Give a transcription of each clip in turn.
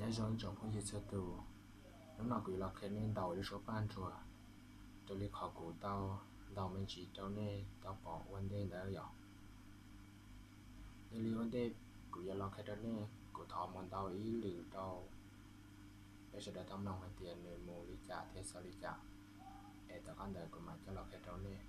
Nyob zoo ib tsoom phooj ywg txhua tus, hnub no kuv yuav los qhia nej ntaus lub suab paj ntsuag raws li qhov kuv tau ntaus me ntsis rau nej tau pom ua ntej ntawd yom. Yog li ua ntej kuv yuav los qhia rau nej, kuv thov mus ntaus ib lwm rau peb sawv daws tau mloog hais tias nws mus li cas thiab xaus li cas, es tom qab ntawd kuv mam coj los qhia rau nej.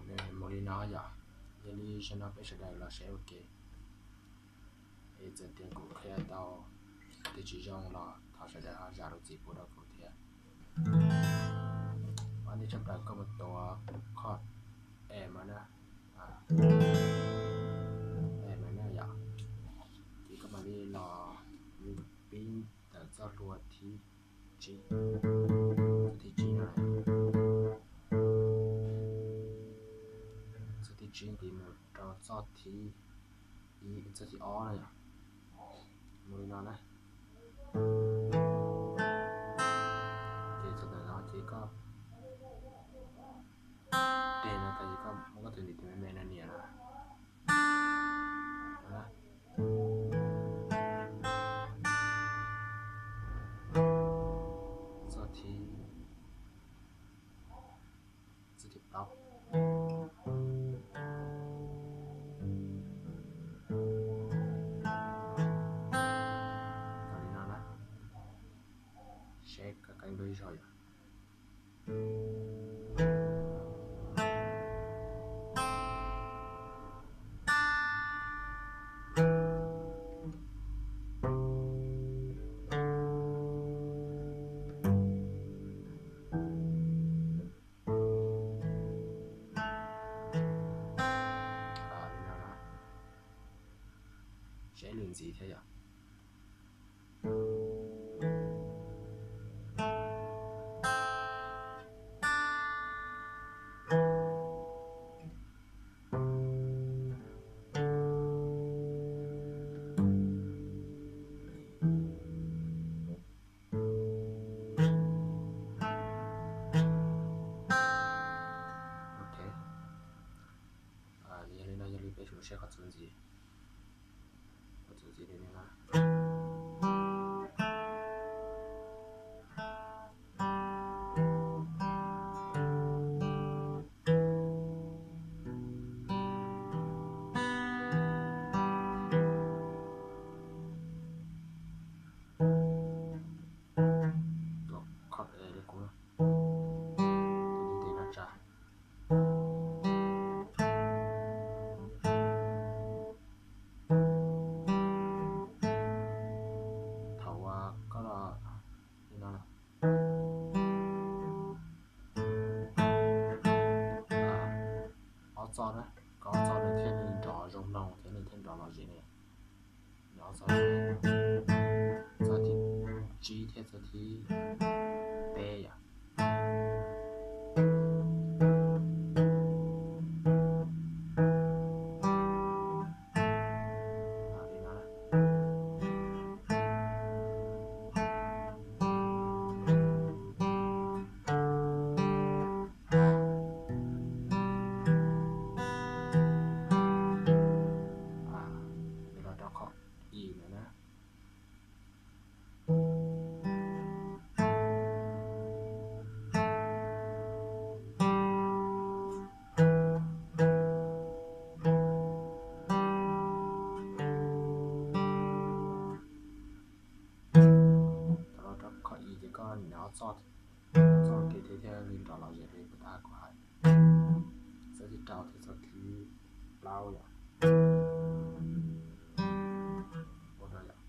Nws mus li no yom. Yog li zaum no peb sawv daws los saib ua ke. Es txawm tias kuv qhia tau twg tsis zoo los thov sawv daws ho zam lub txim pub rau kuv thiab. Qhov ntej tshaj plaws koj mus tuav chord A minor, A minor yom. Ces koj mam li los pib ntawm txoj hlua thib tsib, txoj thib tsib no, txoj thib tsib ces mus rau txoj thib ib, txoj thib ob na yom. Mus li no na. Ces txog ntawm no ces koj tes no tas ces koj muab koj tus ntiv tes me me no nias na. Txoj thib, txoj thib plaub. Kom li no na. Seb koj qeeb dua ib zaug yom. Li no na. Seb lwm ntxiv thiab yom. Ok. Yog li no yog li peb sim saib qhov txuas ntxiv. Qhov txuas ntxiv li no na. Tuav chord A li kuv, tuav ntiv tes no tsa. txoj na, koj txoj nws thiaj li nrov zoo mloog thiab nws thiaj nrov lom zem ne. Nyob txoj, txoj thib tsib thiab txoj thib peb yom. Li no na. Los rau qhov ib no na. Thaum los rau qhov ib ces koj nyob txoj, txoj kev thiab thiaj li nrov lom zem li puag ta kuv hais. Txoj thib rau thiab txoj thib plaub yom. Ua rau yom.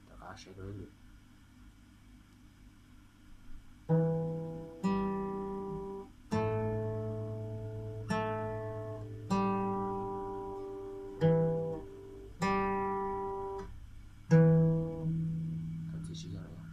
Rov qab seb dua ib lwm. Koj txiv sib zog lawm.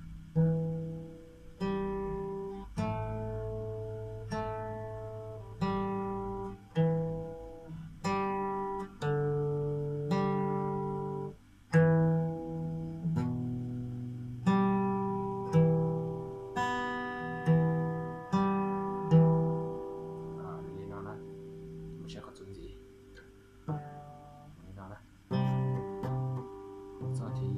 Li no na, mus saib qhov txuas ntxiv. Li no na. Txoj thib,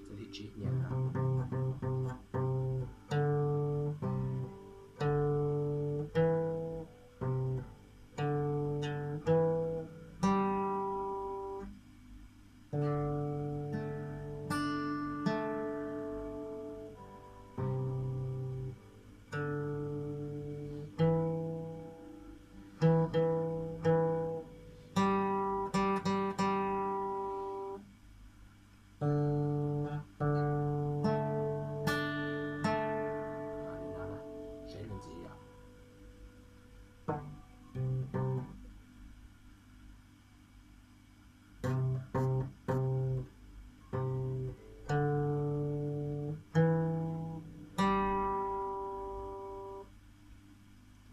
txoj thib tsib nyiam na. Li no na, seb li ntxiv yom.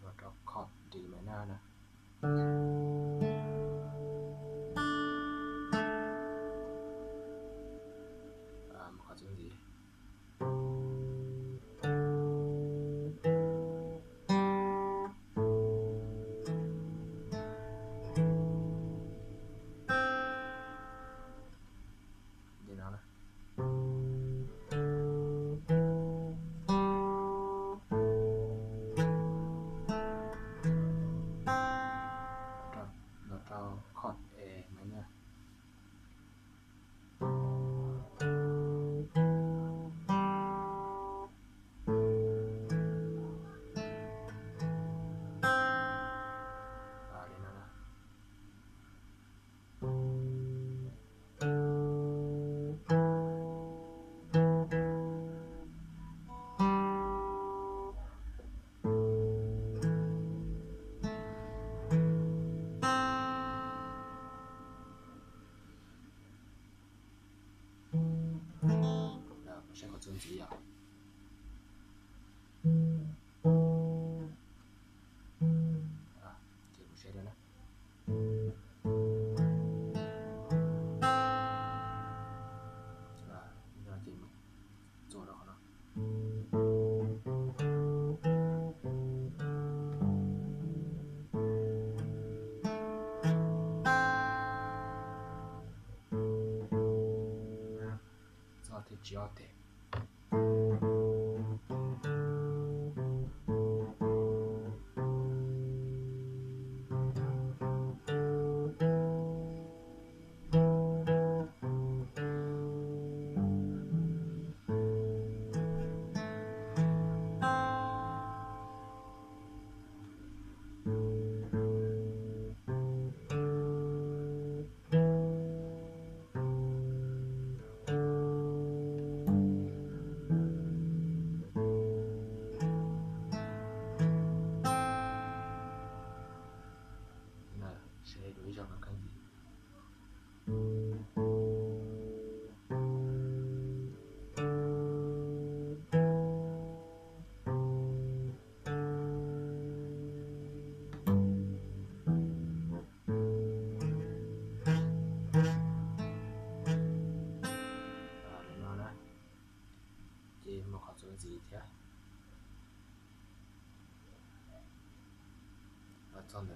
Los rau chord D minor na. Mus qhov txuas ntxiv. Li no na. Ntxiv thiab. Los txog ntawm,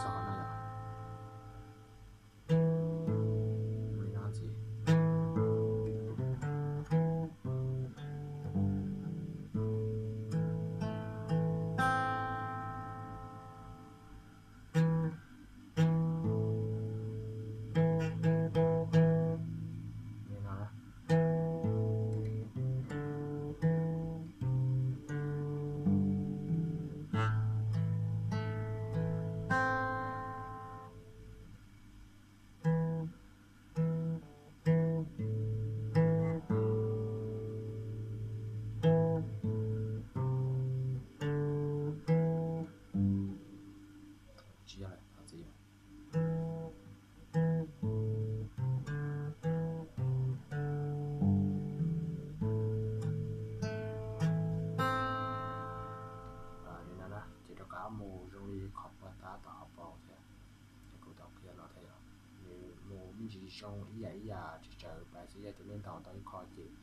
txog qhov no yom. Mus li no ntxiv. Li no na. Tsis yog lawm, thov txim. Li no na, ces rov qab mus zoo li qhov puag ta tom hauv paus thiab. Ces kuv tau qhia los thiab yom, nws mus me ntsis zoo ib yam ib yam tsis tsawg pais xwb, yog tias nej ntaus tau ib qho ces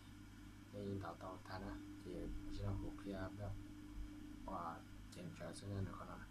nej ntaus tau tag na. Ces tam sim no kuv qhia ua ceev tsawv xwb na, nws qhov no na.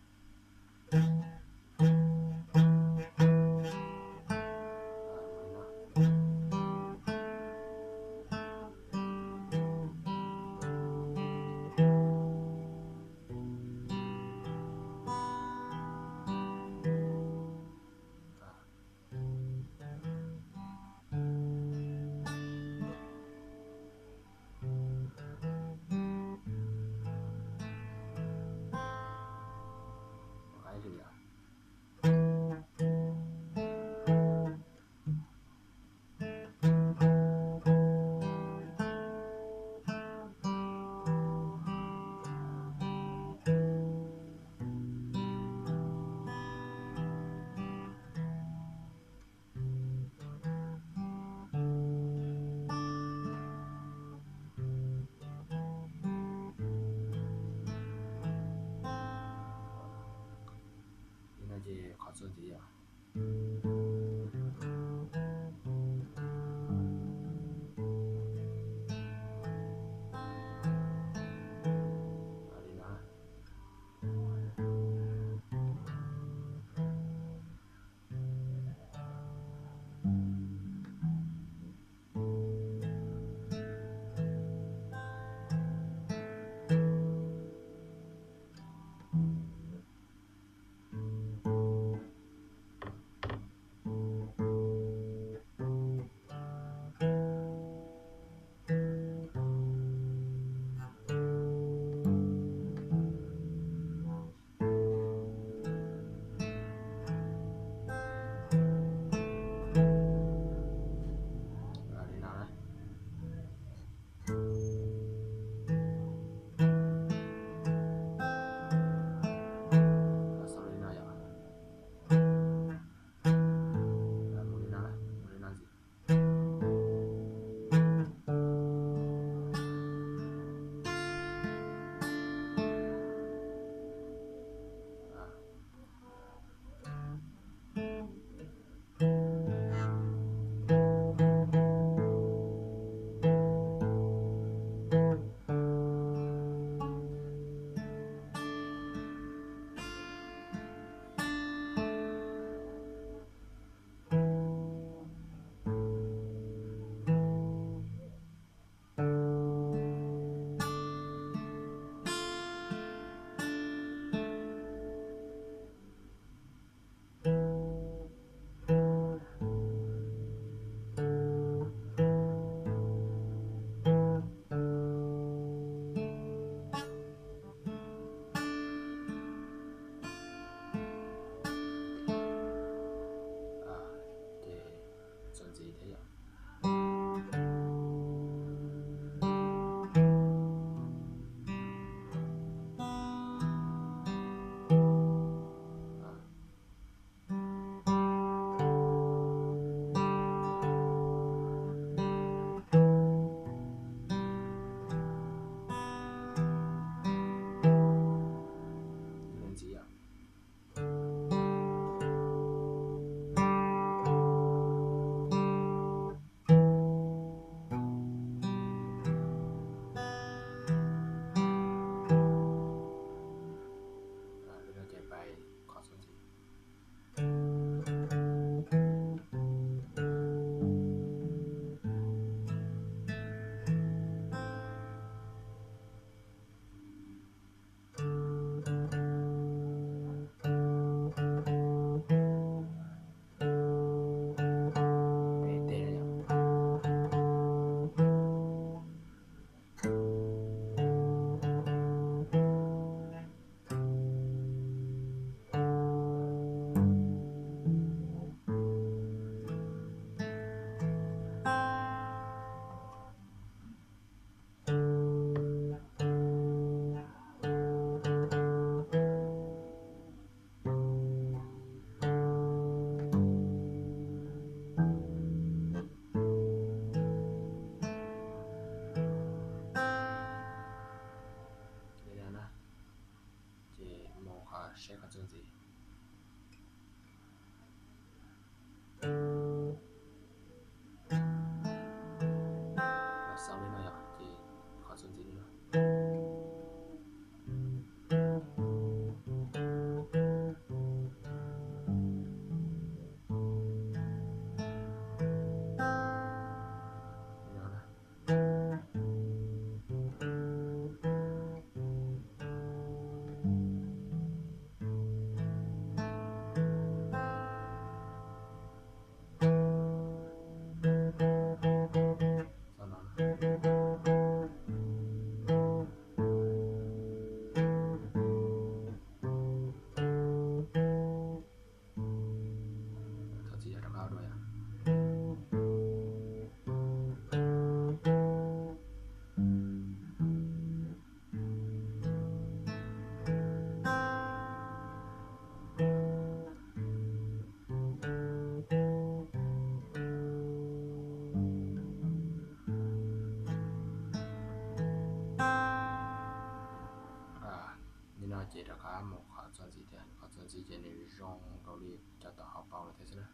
mus qhov txuas ntxiv thiab, qhov txuas ntxiv ces nws zoo nkaus li cov tom hauv paus lawm thiab xwb na.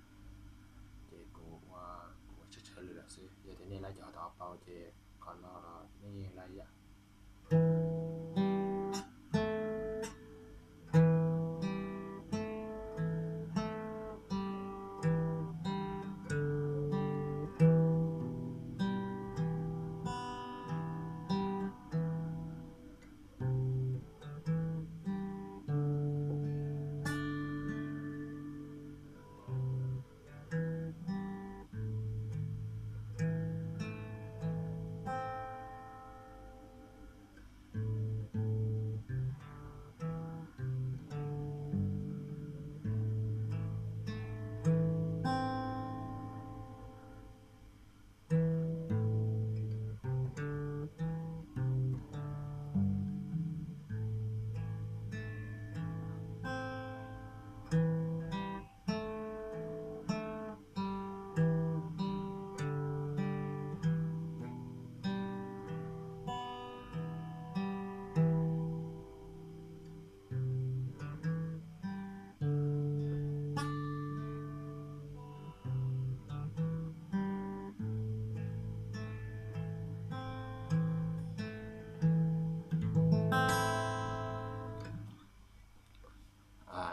Ces kuv ua, kuv ua tshawb tshawb lwm lawm xwb, yog tias nej laib cov tom hauv paus ces qhov no los nej yeej laib ib yam.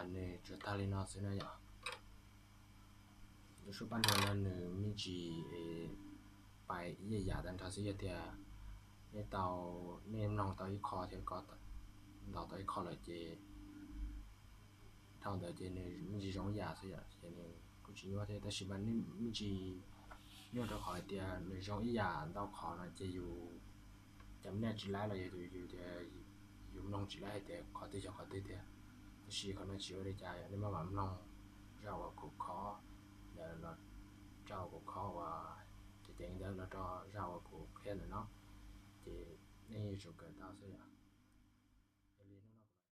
Nws tsuas tag li no xwb na yom. Lub suab paj nrog no nws me ntsis pais ib yam yam tag nrho xwb, yog tias nej tau, nej mloog tau ib qho thiab ko, ntaus tau ib qho lawm ces dhau ntawd ces nws me ntsis zoo ib yam xwb yom, ces nws kuj tsis nyuaj thiab. Tab sis mas nej me ntsis nyuaj rau qhov hais tias nws zoo ib yam ntau qhov no ces yus, cas nej tsis laib los yog yus tias yus mloog tsis laib hais tias qhov twg yog qhov twg tiag. Tab sis qhov no tsis ua li cas, nej maj mam mloog zaj uas kuv kho ntawd los, zaj uas kuv kho uas ceev ceev ntawd los rau zaj uas kuv qhia ntawm no, ces nej yuav tsum kawm tau xwb yom.